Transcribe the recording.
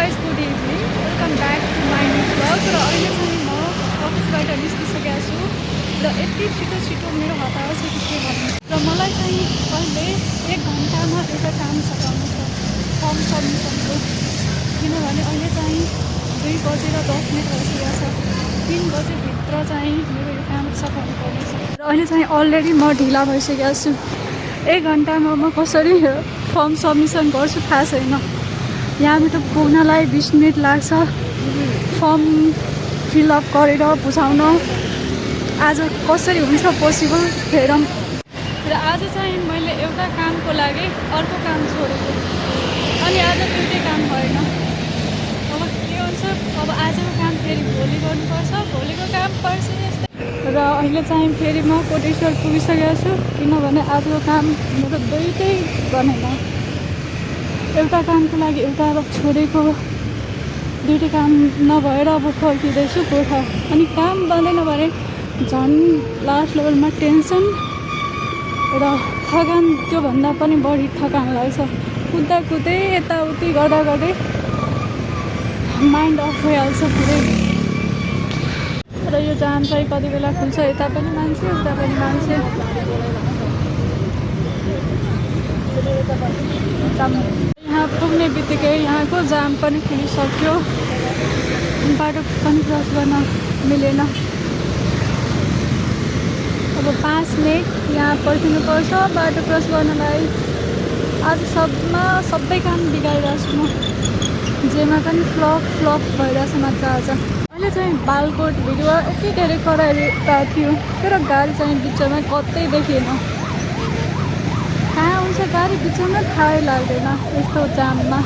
guys good evening welcome back to my new vlog र अहिले चाहिँ म अफिसबाट निस्किसकेको छु र यति छिटो छिटो मेरो हतार छ कि के भन्नु र मलाई चाहिँ अहिले 1 घन्टामा एउटा काम सघाउनु छ फर्म सबमिसनको किनभने अहिले चाहिँ 2:10 भइसकेको छ 3 बजेभित्र चाहिँ मेरो यो काम सघाउनु पर्नेछ र अहिले चाहिँ अलरेडी म ढिला भइसकेको छु 1 घन्टामा म कसरी फर्म सबमिसन गर्छु थाहा छैन यहाँबाट पुग्नलाई 20 मिनट लाग्छ फर्म फिलअप गरेर बुझाउन आज कसरी हुन्छ पोसिबल हेरौँ र आज चाहिँ मैले एउटा कामको लागि अर्को काम छोडेको अनि आज दुईटै काम भएन अब के हुन्छ अब आजको काम फेरि भोलि गर्नुपर्छ भोलिको काम पर्सि र अहिले चाहिँ फेरि म कोटेश्वर पुगिसकेको छु किनभने आजको काम मेरो दुईटै बनेन एउटा कामको लागि एउटा छोडेको दुईटै काम नभएर अब फर्किँदैछु गोर्खा अनि काम बन्दैन भने झन् लास्ट लेभलमा टेन्सन र थकान त्योभन्दा पनि बढी थकान लाग्छ कुद्दा कुद्दै यताउति गर्दा गर्दै माइन्ड अफ भइहाल्छ पुरै र यो जाम चाहिँ कति बेला खुल्छ यता पनि मान्छे उता पनि मान्छे यहाँ पुग्ने बित्तिकै यहाँको जाम पनि खुलिसक्यो बाटो पनि क्रस गर्न मिलेन अब 5 मिनट यहाँ पर्खिनुपर्छ बाटो क्रस गर्नलाई आज सबै काम बिगाइरहेको छु म जेमा पनि फ्लप भइरहेछ मात्र आज अहिले चाहिँ बालकोट भिडियो यति धेरै कराइरहेको थियो तर गाडी चाहिँ बिचमा कतै देखिएन कहाँ हुन्छ गाडी बिचमा थाहै लाग्दैन यस्तो जाममा